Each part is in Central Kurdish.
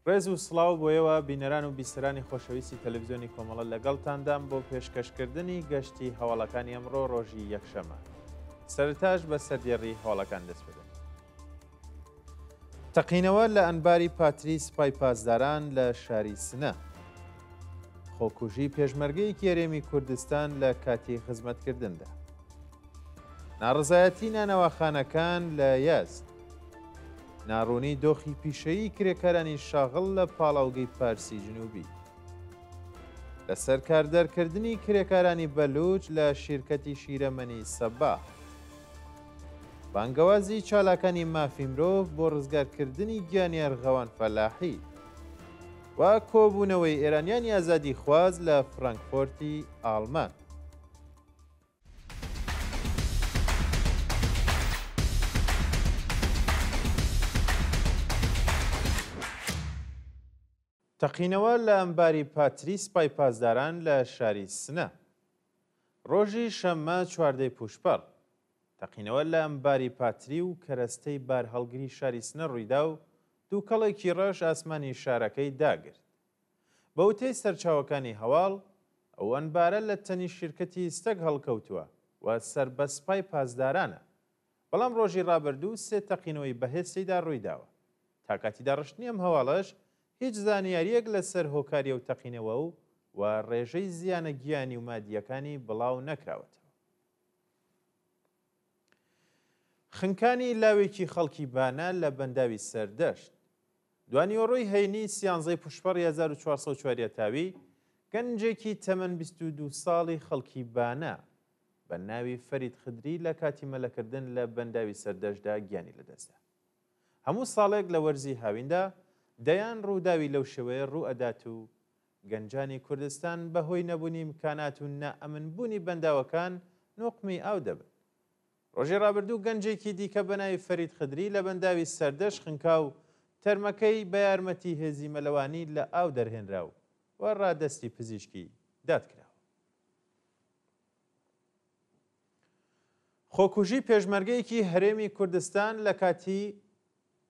ڕێز و سڵاو بۆ ئێوە بینەران و بیسەرانی خۆشەویستی تەلەفزیۆنی کۆمەڵە لەگەڵتاندام بۆ پێشکەشکردنی گەشتی هەواڵەکانی ئەمڕۆ ڕۆژی یەکشەمە. سەرەتاش بە سەردێڕی هەواڵەکان دەست پێ دەکەین. تەقینەوە لە ئەنباری پاتری سپای پاسداران لە شاری سنە. خۆکوژی پێشمەرگەیەکی هەرێمی کوردستان لە کاتی خزمەتکردندا. ناڕەزایەتی نانەواخانەکان لە یەزد. ناڕوونی دۆخی پیشەیی کرێکارانی شاغڵ لە پاڵاوگەی پارسی جنوبی. لەسەر کار دەرکردنی کرێکارانی بەلوچ لە شیرکەتی شیرەمەنی سەباح. بانگەوازی چالاکانی مافی مرۆڤ بۆ ڕزگارکردنی گیانی ئەرغەوان فەلاحی و کۆبوونەوەی ئێرانیانی ئازادیخواز لە فرانکفۆرتی ئاڵمان. تەقینەوە لە ئەمباری پاتری سپای پاسداران لە شاری سنە. ڕۆژی شەممە چواردەی پووشپەڕ، تەقینەوە لە ئەمباری پاتری و کەرەستەی بارهەڵگری شاری سنە ڕوویدا و دووکەڵێکی ڕەش ئاسمانی شارەکەی داگرت. بە وتەی سەرچاوەکانی هەواڵ، ئەو ئەنبارە لە تەنیشت شیرکەتی ستەک هەڵکەوتووە و سەر بە سپای پاسدارانە، بەڵام ڕۆژی ڕابردوو سێ تەقینەوەی بەهێز تێیدا ڕوویداوە. تا کاتی داڕشتنی ئەم هەواڵەش هیچ زانیارییەک لەسەر هۆکاری ئەو تەقینەوە و و ڕێژەی زیانە گیانی و مادییەکانی بڵاو نەکراوەتەوە. خنکانی لاوێکی خەڵکی بانە لە بەنداوی سەردەشت. دوانیوەڕۆی هەینی سیانزەی پوشپەڕی 1404 یەتاوی، گەنجێکی تەمەن 22 ساڵی خەڵکی بانە بە ناوی فەرید خدری لە کاتی مەلەکردن لە بەنداوی سەردەشتدا گیانی لەدەستدا. هەموو ساڵێک لە وەرزی هاویندا دەیان ڕووداوی لەو شێوەیە ڕوو ئەدات و گەنجانی کوردستان بە هۆی نەبوونی ئیمکانات و نائەمن بوونی بەنداوەکان نوقمی ئاو دەبن. ڕۆژی ڕابردوو گەنجێکی دیکە بە ناوی فەرید خدری لە بەنداوی سەردەشت خنکا و تەرمەکەی بە یارمەتی هێزی مەلەوانی لە ئاو دەرهێنرا و و ڕادەستی پزیشکی داد کراوە. خۆکوژی پێشمەرگەیەکی هەرێمی کوردستان لە کاتی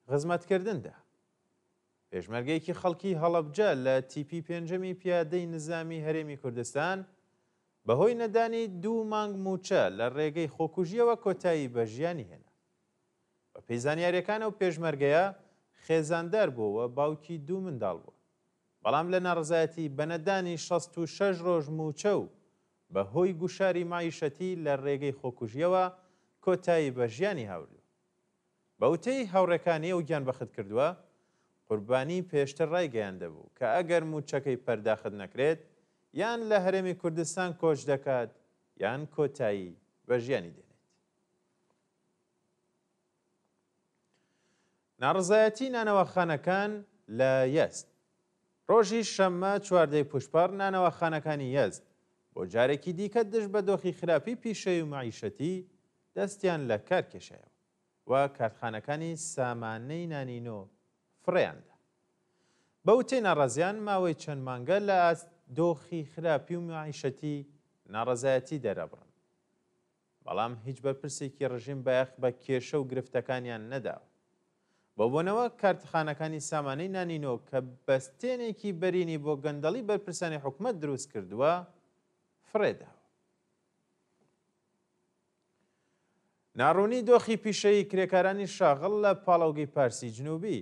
خزمەتکردندا. پێشمەرگەیەکی خەڵکی هەڵەبجە لە تیپی پێنجەمی پیادەی نزامی هەرێمی کوردستان بەهۆی نەدانی دوو مانگ مووچە لە ڕێگەی خۆکوژییەوە کۆتایی بە ژیانی هێنا. بەپێی زانیارییەکان ئەو پێشمەرگەیە خێزاندار بووە و باوکی دوو منداڵ بووە. بەڵام لە ناڕەزایەتی بە نەدانی 66 ڕۆژ مووچە و بە هۆی گوشاری مەعیشەتی لە رێگەی خۆکوژییەوە کۆتایی بە ژیانی هاوردووە. بە وتەی هاوڕێکانی ئەو گیانبەختکردووە، قوربانی پێشتر رایگەیاندبوو کە ئەگەر مووچەکەی پەرداخت نەکرێت یان لە هەرێمی کوردستان کۆچ دەکات یان کۆتایی بە ژیانی دێنێت. ناڕەزایەتی نانەواخانەکان لە یەزد. ڕۆژی شەممە چواردەی پوشپەڕ نانەواخانەکانی یەزد بۆ جارێکی دیکە دژ بە دۆخی خراپی پیشەیی و مەعیشەتی دەستیان لە کار کێشایەوە و کارخانەکانی سامانەی نانینۆ فڕێیان دا. بە وتەی ناڕازیان ماوەی چەند مانگە لە ئاست دۆخی خراپی و مەعیشەتی ناڕەزایەتی دەرئەبڕن. بەڵام هیچ بەرپرسێکی ڕژیم بایەخ بە کێشە و گرفتەکانیان نەداوە. بەو بۆنەوە کارتخانەکانی سامانەی نانینۆ کە بەستێنێکی بەرینی بۆ گەندەڵی بەرپرسانی حکومەت دروست کردووە، فڕێداوە. ناڕوونی دۆخی پیشەیی کرێکارانی شاغڵ لە پاڵاوگەی پارسی جنوبی.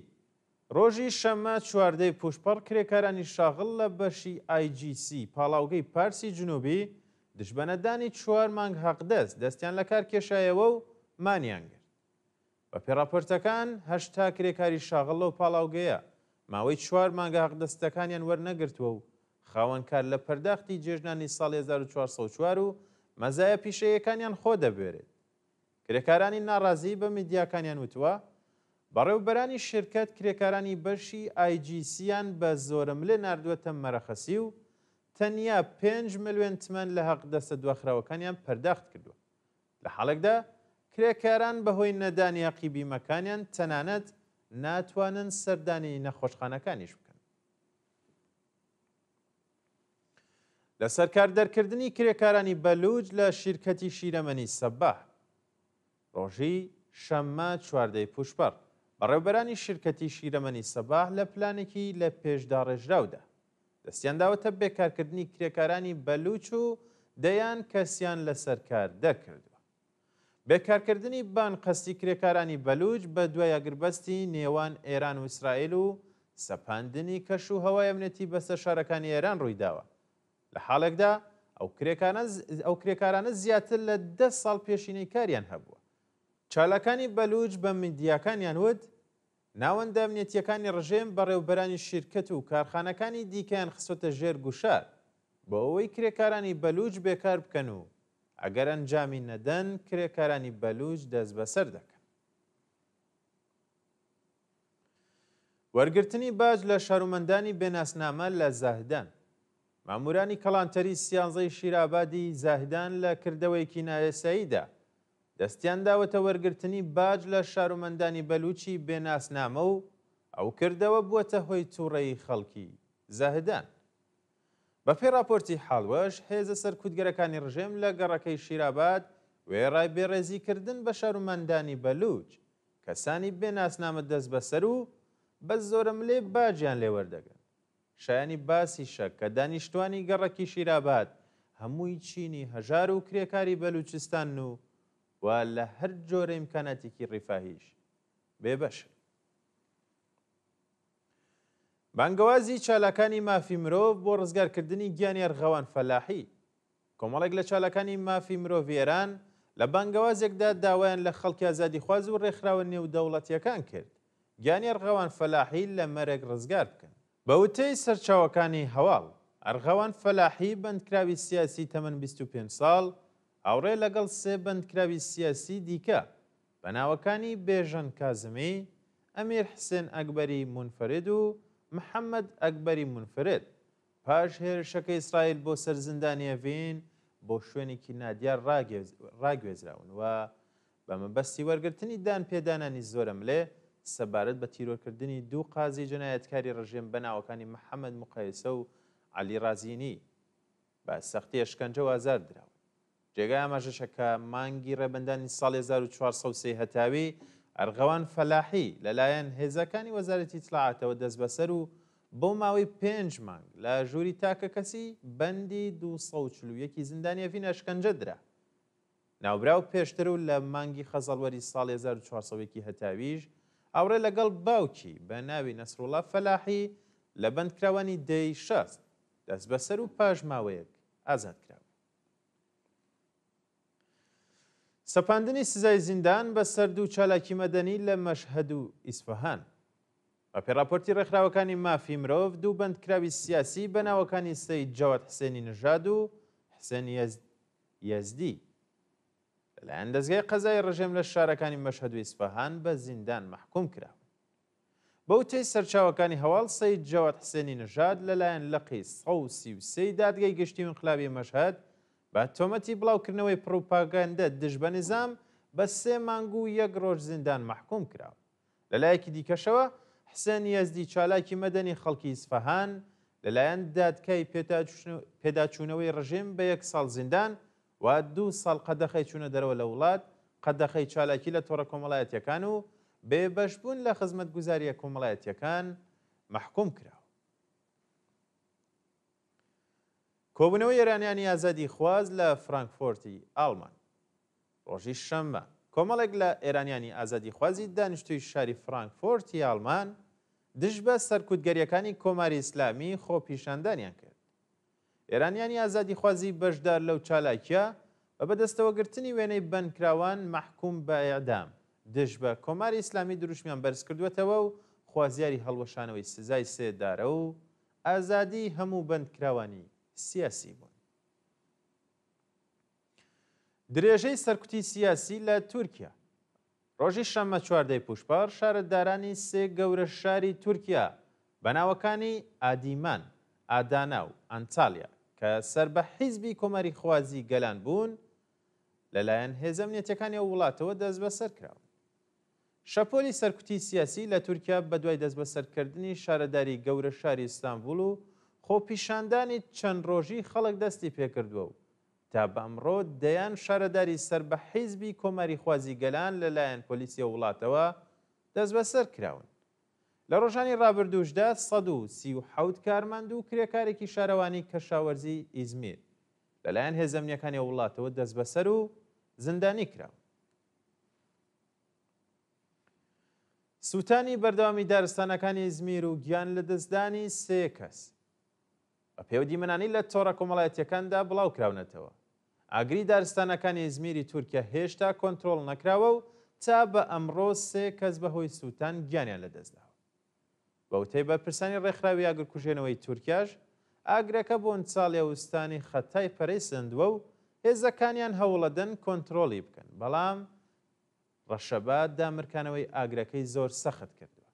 ڕۆژی شەممە چواردەی پووشپەڕ کرێکارانی شاغڵ لە بەشی IGC پاڵاوگەی پارسی جنوبی دژ بە نەدانی چوار مانگ حەقدەست دەستیان لەکار کێشایەوە و مانیان گرت. بەپێی ڕاپۆرتەکان 80 کرێکاری شاغڵ لەو پاڵاوگەیە ماوەی چوار مانگە حەقدەستەکانیان وەرنەگرتووە و خاوەنکار لە پەرداختی جێژنانی ساڵی 1404 و مەزایە پیشەییەکانیان خۆ دەبوێرێت. کرێکارانی ناڕازی بە میدیاکانیان وتووە، بەڕێوبەرانی شیرکەت کرێکارانی بەشی ئای جی سیان بە زۆرەملێ ناردووەتە مەرەخەسی و تەنیا پێنج ملوێن تمەن لە هەقدەستە دواخراوەکانیان پەرداخت کردووە. لە حاڵێکدا کرێکاران بەهۆی نەدانی هەقی بیمەکانیان تەنانەت ناتوانن سەردانی نەخۆشخانەکانیش بکەن. لەسەر کار دەرکردنی کرێکارانی بەلووج لە شیرکەتی شیرەمەنی سەباح. ڕۆژی شەممە چواردەی پووشپەڕ، بەڕێوبەرانی شیرکەتی شیرەمەنی سەباح لە پلانێکی لە پێش داڕێژراودا دەستیان داوەتە بێکارکردنی کرێکارانی بەلووچ و دەیان کەسیان لەسەر کار دەرکردووە. بێکارکردنی بانقەستی کرێکارانی بەلووچ بە دوای ئاگربەستی نێوان ئێران و ئیسرائیل و سەپاندنی کەش و هەوای ئەمنیەتی بەسەر شارەکانی ئێران ڕوویداوە. لە حاڵێکدا ئەو کرێکارانە زیاتر لە دە ساڵ پێشینەی کاریان هەبووە. چالاکانی بەلووچ بە میدیاکانیان وت، ناوەندە ئەمنیەتییەکانی ڕژێم بەڕێوبەرانی شیرکەت و کارخانەکانی دیکەیان خستۆتە ژێر گوشار بۆ ئەوەی کرێکارانی بەلووچ بێکار بکەن و ئەگەر ئەنجامی نەدەن کرێکارانی بەلووچ دەستبەسەر دەکەن. وەرگرتنی باج لە شارومەندانی بێ ناسنامە لە زاهدان. مامورانی کەڵانتەری سیانزەی شیرابادی زاهدان لە کردەوەیەکی نایاساییدا دەستیان داوەتە وەرگرتنی باج لە شارومەندانی بەلووچی بێ ناسنامە و ئەو کردەوە بووەتە هۆی تووڕەیی خەڵکی زاهدان. بەپێی ڕاپۆرتی حاڵوەش، هێزە سەرکوتگەرەکانی ڕژێم لە گەڕەکەی شیراباد وێڕای بێڕێزی کردن بە شارومەندانی بەلووچ، کەسانی بێ ناسنامە دەستبەسەر و بە زۆرەملێ باجیان لێ وەردەگرن. شایانی باسیشە کە دانیشتوانی گەڕەکی شیراباد هەمووی چینی هەژار و کرێکاری بەلووچستانن و و لە هەر جۆرە ئیمکاناتێکی ڕیفاهیش بێبەشن. بانگەوازی چالاکانی مافی مرۆڤ بۆ ڕزگارکردنی گیانی ئەرغەوان فەلاحی کۆمەڵێک لە چالاکانی مافی مرۆڤی ئێران لە بانگەوازێکدا داوایان لە خەڵکی ئازادیخواز و ڕێکخراوە نێودەوڵەتییەکان کرد گیانی ئەرغەوان فەلاحی لە مەرگ ڕزگار بکەن. بە وتەی سەرچاوەکانی هەواڵ، ئەرغەوان فەلاحی بەندکراوی سیاسی تەمەن 25 ساڵ، هاوڕێ لەگەڵ سێ بەندکراوی سیاسی دیکە بە ناوەکانی بێژەن کازمی، ئەمیر حسێن ئەکبەری مونفەرد و محەمەد ئەکبەری مونفرد، پاش هێرشەکەی ئیسرائیل بۆ سەر زیندانی ئەڤین بۆ شوێنێکی نادیار ڕاگوێزراون و بە مەبەستی وەرگرتنی دانپێدانانی زۆرەملێ سەبارەت بە تیرۆرکردنی دوو قازی جەنایەتکاری ڕژێم بە ناوەکانی محەمەد موقەیسە و عەلی ڕازینی بە سەختی ئەشکەنجە و ئازار دراون. جێگای ئاماژەشە کە مانگی ڕێبەندانی ساڵی 1403 هەتاوی، ئەرغەوان فەلاحی لەلایەن هێزەکانی وەزارەتی ئیتڵاعاتەوە دەستبەسەر و بۆ ماوەی پێنج مانگ لە ژووری تاکەکەسی بەندی 241 ی زیندانی ئەڤین ئەشکەنجە درا. ناوبراو پێشتر و لە مانگی خەزەڵوەری ساڵی 1401 ی هەتاویش هاوڕێ لەگەڵ باوکی بە ناوی نەسروڵا فەلاحی لە بەندکراوانی دێی شەست دەستبەسەر و پاش ماوەیەک ئازاد کرابوو. سەپاندنی سزای زیندان بە سەر دوو چالاکی مەدەنی لە مەشهەد و ئیسفەهان. بەپێی ڕاپۆرتی ڕێکخراوەکانی مافی مرۆڤ، دوو بەندکراوی سیاسی بە ناوەکانی سەید جەواد حسێنی نژاد و حسێن یەزدی لەلایەن دەزگای قەزای ڕژێم لە شارەکانی مەشهەد و ئیسفەهان بە زیندان مەحکوم کراون. بەوتەی سەرچاوەکانی هەواڵ، سەید جەواد حسێنی نژاد لەلایەن لقی 133 ی دادگەی گشتی و ئینقلابی مەشهەد بە تۆمەتی بڵاوکردنەوەی پڕوپاگەندە دژ بە نیزام بە سێ مانگ و یەک ڕۆژ زیندان مەحکوم کراوە. لەلایەکی دیکەشەوە حسێن یەزدی چالاکی مەدەنی خەڵکی ئیسفەهان لەلایەن دادکای پێداچوونەوەی ڕژێم بە یەک ساڵ زیندان و دوو ساڵ قەدەخەی چوونە دەرەوە لە وڵات، قەدەخەی چالاکی لە تۆڕە کۆمەڵایەتییەکان و بێبەشبوون لە خزمەتگوزارییە کۆمەڵایەتییەکان مەحکوم کراوە. کۆبوونەوەی ئێرانیانی ئازادیخواز لە فرانکفۆرتی ئاڵمان. ڕۆژی شەممە، کۆمەڵێک لە ئێرانیانی ئازادیخوازی دانیشتووی شاری فرانکفۆرتی ئاڵمان دژ بە سەرکوتگەرییەکانی کۆماری ئیسلامی خۆپیشاندانیان کرد. ئێرانیانی ئازادیخوازی بەشدار لەو چالاکییە بە بەدەستەوەگرتنی وێنەی بەندکراوان مەحکووم بە ئێعدام دژ بە کۆماری ئیسلامی دروشمیان بەرز کردووەتەوە و خوازیاری هەڵوەشانەوەی سزای سێدارە و ئازادیی هەموو بەندکراوانی سیاسی بوون. درێژەی سەرکوتی سیاسی لە تورکیا. ڕۆژی شەممە چواردەی پووشپەڕ شارەدارانی سێ گەورە شاری تورکیا بە ناوەکانی ئادیمان، ئادانا و ئەنتالیا کە سەر بە حیزبی کۆماریخوازی گەلان بوون، لەلایەن هێزە ئەمنیەتیەکانی ئەو وڵاتەوە دەستبەسەر کراون. شەپۆلی سەرکوتی سیاسی لە تورکیا بەدوای دەستبەسەرکردنی شارەداری گەورە شاری ئیستانبوڵ و خۆپیشاندانی چەند ڕۆژی خەڵک دەستی پێکردووە و تا بە ئەمڕۆ دەیان شارەداری سەر بە حیزبی کۆماریخوازی گەلان لەلایەن پۆلیسی ئەو وڵاتەوە. دەستبەسەر کراون. لە ڕۆژانی ڕابردووشدا 137 کارمەند و کرێکارێکی شارەوانی کەشاوەرزی ئیزمیر لەلایەن هێزە ئەمنییەکانی ئەو وڵاتەوە دەستبەسەر و زیندانی کراون. سووتانی بەردەوامی دارستانەکانی ئیزمیر و گیان لەدەستدانی سێ کەس. بە پێی ئەو دیمەنانەی لە تۆڕە کۆمەڵایەتییەکاندا بڵاوکراونەتەوە، ئاگری دارستانەکانی ئیزمیری تورکیا هێشتا کۆنترۆڵ نەکراوە و تا بە ئەمڕۆ سێ کەس بەهۆی سووتان گیانیان لەدەستداوە. بە وتەی بەرپرسانی ڕێکخراوی ئاگرکوژێنەوەی تورکیاش، ئاگرەکە بۆنچاڵی ئوستانی خەتای پەرەی سەندووە و هێزەکانیان هەوڵەدەن کۆنترۆڵی بکەن، بەڵام ڕەشەبا دامرکانەوەی ئاگرەکەی زۆر سەخت کردووە.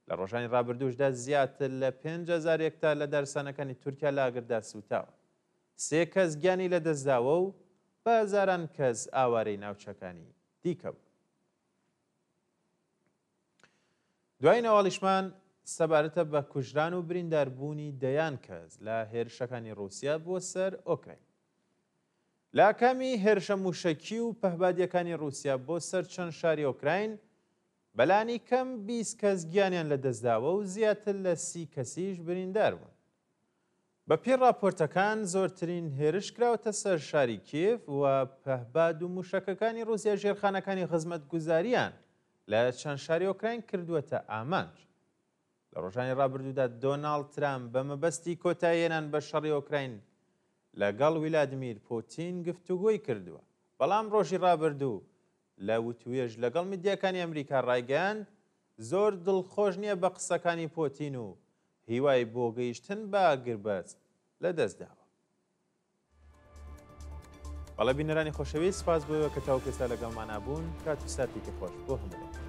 لە ڕۆژانی ڕابردووشدا زیاتر لە 5000 هێکتار لە دارستانەکانی تورکیا لە ئاگردا سووتاوە. سێ کەس گیانی لەدەستداوە و بە هەزاران کەس ئاوارەی ناوچەکانی دیکە بوون. دوایین هەواڵیشمان سەبارەتە بە کوژران و برینداربوونی دەیان کەس لە هێرشەکانی ڕووسیا بۆ سەر ئۆکراین. لە ئاکامی هێرشە مووشەکی و پەهبادییەکانی ڕووسیا بۆ سەر چەند شاری ئۆکراین، بەلانی کەم 20 کەس گیانیان لەدەستداوە و زیاتر لە 30 کەسیش بریندار بوون. بەپێی ڕاپۆرتەکان زۆرترین هێرش کراوەتە سەر شاری کیێڤ و پەهباد و مووشەکەکانی ڕووسیا ژێرخانەکانی خزمەتگوزارییان لە چەند شاری ئۆکراین کردووەتە ئامانج. لە ڕۆژانی ڕابردوودا دۆناڵد ترامپ بە مەبەستی کۆتاییهێنان بە شەڕی ئۆکراین لەگەڵ ویلادمیر پوتین گفتوگۆی کردووە، بەڵام ڕۆژی ڕابردوو لە وتوێژ لەگەڵ میدیاکانی ئەمریکا ڕایگەیاند، زۆر دڵخۆش نییە بە قسەکانی پۆتین و هیوای بۆ گەیشتن بە ئاگربەست لەدەستداوە. بەڵێ بینەرانی خۆشەویست سپاس بۆ ئێوە کە تاوەکو ئێستا لەگەڵمانا بوون کات و ساتێکی خۆش بۆ هەموو لایەک.